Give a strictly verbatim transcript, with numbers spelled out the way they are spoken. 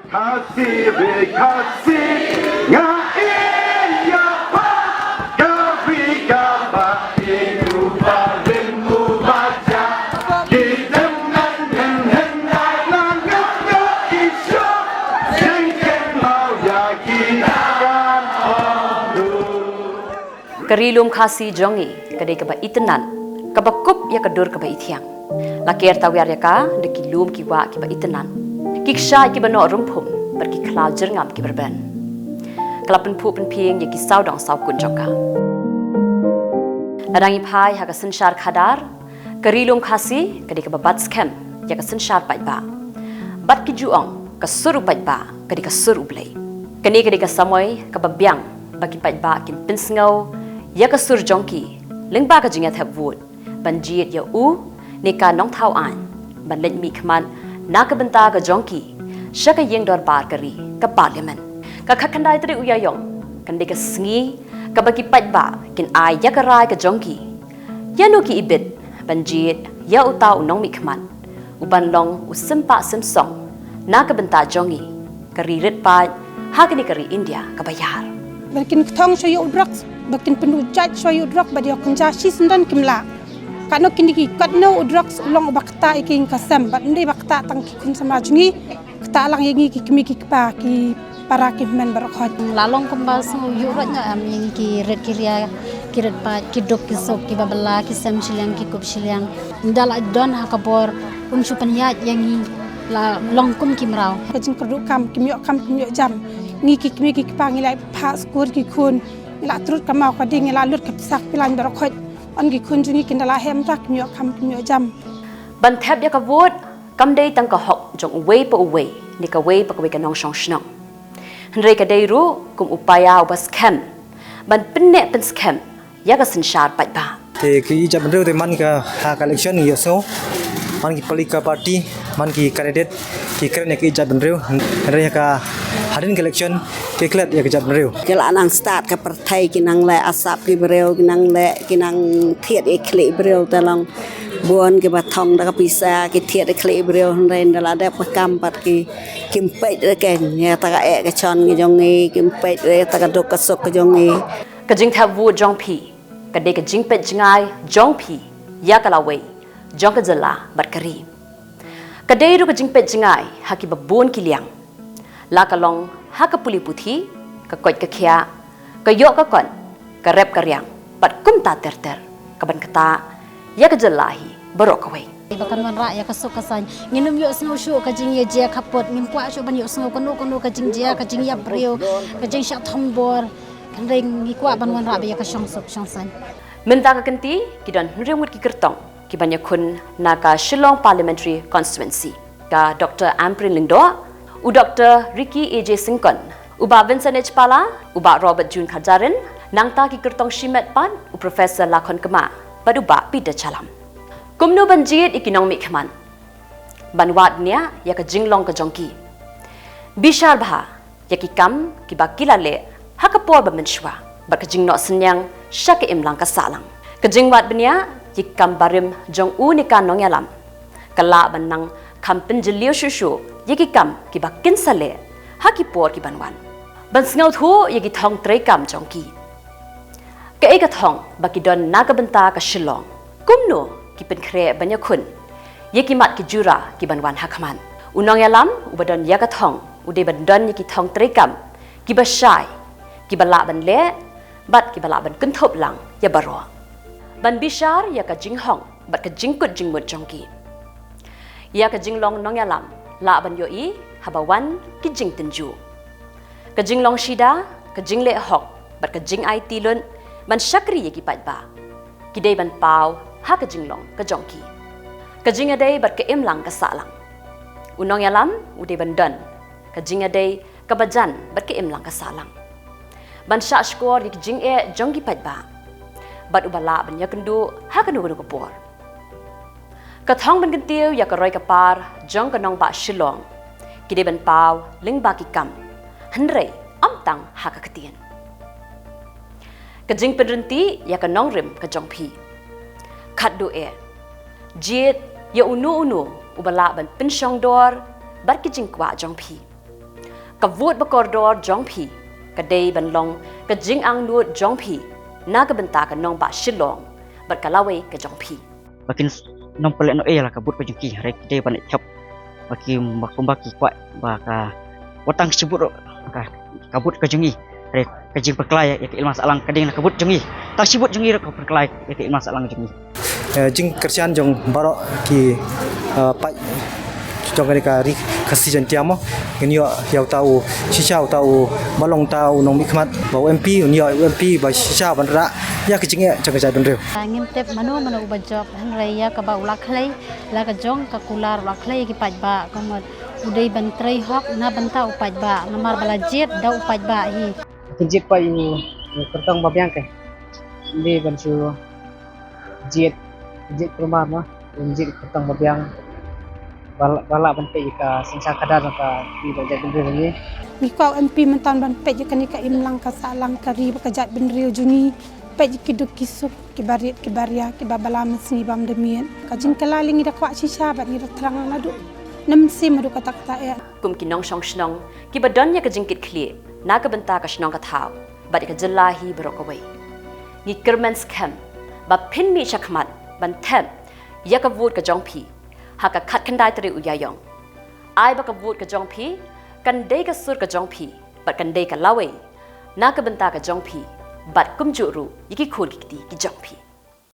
Khasi re Khasi, nga ïa ba ka ri ka ba i u ba rim u ba ja. Ki dem nan hen hen dai na nga nga i sho. Sing ken mau ïa ki kan ong du. Ka ri lum Khasi jong ngi ka dei kaba itynnad, kaba kup ïa ka dur kaba ithiang. La ker tawiar ïa ka da ki lum ki wah kiba itynnad, ki kshaid kiba noh rymphum bad ki khlaw jyrngam kiba rben. Ka la pynphuh pynphieng ïa ki sawdong sawkun jong ka. Lada ngi phai ha ka synshar khadar, ka ri lum Khasi ka dei kaba bat skhem ïa ka synshar paidbah. Bad ki ju ong ka sur u paidbah ka dei ka sur u Blei. Kane ka dei ka samoi kaba biang ba ki paidbah kin pynsngew ïa ka sur jong ki lyngba ka jingïathep vote ban jied ïa u ne ka nongthaw aiñ ban leit mihkhmat na ka bynta ka jong ki sha ka ïing dorbar ka ri, ka Parliament. Ka khatkhyndai tarik u Ïaïong kan dei ka sngi kaba ki paidbah kin ai ïa ka rai ka jong ki ïa no ki ibit ban jied ïa uta u nongmihkhmat u ban long u sympa symsong na ka bynta jong ngi, ka ri rit paid ha kane ka ri India kaba ïar. Ba kin kthong shuwa ïa u drugs, ba kin pynduh jait shuwa ïa u drugs, ba dei kynja shi syndon kim lah. Katno kine ki, katno u drugs u long uba ktah ïa ki ïing ka sem, bad ym dei ba ktah tang ki khun samla jong ngi, ktah lang ïa ngi ki kmie ki kpa, ki para ki hynmen baroh khoit. La long kumba sngew ïuh roit noh em ïa ngi ki rit ki ria, ki rit paid, ki duk ki suk, kiba bylla, ki sem shiliang, ki kup shiliang. Ynda la don ha ka bor, um shu pynïaid ïa ngi, la long kum ki mraw. Ka jingkyrduh kam, kim ïoh kam, kim ïoh jam. Ngi ki kmie ki kpa ngi la phah skul ki khun, ngi la trud ka maw ka dieng, ngi la lut ka pisa ka pilan baroh khoit. Ong ki khun jong ngi kin da la hem ta, kim ïoh kam, kim ïoh jam. Ban thep ïa ka vote kam dei tang ka hok jong uwei pa uwei ne kawei pa kawei ka nongshong shnong. Hynrei ka dei ruh kum u paia uba skhem ban pynneh pynskhem ïa ka synshar paidbah. Te ki ïeit jaitbynriew te man ka ha ka election ngi ïohsngew man ki political party, man ki candidate ki kren ïa ki ïeit jaitbynriew. Hynrei ha ka hadien ka election ki klet ïa ki jaitbynriew. Ki la nang stad ka pyrthei ki nang leh asap ki briew, ki nang leh, ki nang thied ïa khlieh briew, te long bun kiba thong da ka pisa ki thied ïa khlieh briew, hynrei ynda la dep ka kam pat ki, kim peit re keiñ ïa ta ka eh ka chon ka jong ngi, kim peit re ta ka duk ka suk ka jong ngi. Ka jingthep vote jong phi ka dei ka jingpeit jngai jong phi ïa ka lawei jong ka jylla bad ka ri. Ka dei ruh ka jingpeit jngai ha kiba bun ki liang, la ka long ha ka pule puthi, ka koit ka khiah, ka ïoh ka kot, ka rep ka riang, bad kumta ter ter, ka ban ktah ïa ka jylla hi baroh kawei. Ba kan wanrah ïa ka suk ka saiñ. Ngin ym ïohsngew shuh ka jingïajia khappud, ngim kwah shuh ban ïohsngew kano kano ka jingjia, ka jingïap briew, ka jingshah thombor. Hynrei ngi kwah ban wanrah ba ïa ka shongsuk shongsaiñ. Mynta ka kynti ki don hynriew ngut ki kyrtong ki ban ïakhun na ka Shillong Parliamentary Constituency, ka Doctor Ampareen Lyngdoh, u Doctor Ricky A J Syngkon, u Bah Vincent H Pala, u Bah Robert June Kharjarin, nangta ki kyrtong shimet pat, u Professor Lakhon Kma bad u Bah Peter Chalam. Kumno ban jied ïa ki nongmihkhmat ban wad bniah ïa ka jinglong ka jong ki? Bishar bha ïa ki kam kiba ki la leh ha ka por ba mynshuwa bad ka jingnoh synñiang sha ka imlang ka sahlang. Ka jingwad bniah ïa ki kam barim jong u ne ka nongïalam ka lah ban nang kham pynjylliew shuh shuh ïa ki kam kiba kin sa leh ha ki por ki ban wan. Ban sngewthuh ïa ki thong treikam jong ki. Kaei ka thong ba ki don na ka bynta ka Shillong? Kumno ki pynkhreh ban ïakhun ïa ki mat ki jura ki ban wan ha khmat? U nongïalam uba don ïa ka thong u dei ban don ïa ki thong treikam kiba shai, kiba lah ban leh bad kiba lah ban kynthup lang ïa baroh. Ban bishar ïa ka jinghong bad ka jingkut jingmut jong ki. Ïa ka jinglong nongïalam lah ban ïohi haba wan ki jingtynjuh. Ka jinglong shida, ka jingleh hok bad ka jingaiti lut ban shakri ïa ki paidbah, ki dei ban paw ha ka jinglong ka jong ki. Ka jingïadei bad ka imlang ka sahlang. U nongïalam u dei ban don ka jingïadei kaba jan bad ka imlang ka sahlang, ban shah shkor ïa ki jingeh jong ki paidbah, bad uba lah ban ïakynduh ha kano kano ka por. Ka thong ban kyntiew ïa ka roi ka par jong ka nongbah Shillong, ki dei ban paw lyngba ki kam, hynrei ym tang ha ka ktien. Ka jingpynryntih ïa ka nongrim ka jong phi. Khatduh eh, jied ïa uno uno uba lah ban pynshongdor bad ki jingkwah jong phi. Ka vote ba kordor jong phi ka dei ban long ka jingangnud jong phi na ka bynta ka nongbah Shillong bad ka lawei ka jong phi. Ba kin nong pynleh noh ïa la ka vote ka jong ki, hynrei ki dei ban leh thep. Ba ki ba kumba ki kwah ba ka wat tang shi vote ka ka vote ka jong ngi. Hynrei ka jingpyrkhlai ïa ka ilma sahlang ka dei na ka vote jong ngi. Tang shi vote jong ngi ruh ka pyrkhlai ïa ka ilma sahlang jong ngi. Eh, jingkyrshan jong baroh ki eh, paid jong kane ka ri Khasi Jaiñtia mo, ngin ïoh ïa uta u shisha, uta u ba long uta u nongmihkhmat ba u M P, un ïoh u M P ba shisha ban rah ïa ka jingeh jong ka jaitbynriew. Ngim tip mano mano uba jop, hynrei ïa kaba u la khlei la ka jong ka kular, u la khlei ïa ki paidbah, ka mut u dei ban trei hok na bynta u paidbah, namar ba la jied da u paidbah hi. Ka jied paid u kyrtong ba biang, ka dei ban shu jied, jied kulmar ma, jied kyrtong ba biang. Ba lah ban peit ïa ka synshar khadar ka ri ba jaitbynriew ngi. Ngi kwah u M P mynta ban peit ïa kane ka imlang ka sahlang ka ri ba ka jaitbynriew jong ngi. Peit ïa ki duk ki suk, ki barit ki baria, ki ba bala mynsngi bam da miet. Ka jingkylla lei ngi da kwah shisha bad ngi da thrang naduh na mynsiem haduh katta katta eh. Kum ki nongshong shnong ki ba don ïa ka jingkitkhlieh na ka bynta ka shnong ka thaw bad ïa ka jylla hi baroh kawei, ngi kyrmen skhem ba phin mih shakhmat ban thep ïa ka vote ka jong phi ha ka khatkhyndai tarik u Ïaïong. Ai ba ka vote ka jong phi kan dei ka sur ka jong phi bad kan dei ka lawei na ka bynta ka jong phi bad kumjuh ruh ïa ki khun ki kti ki jong phi.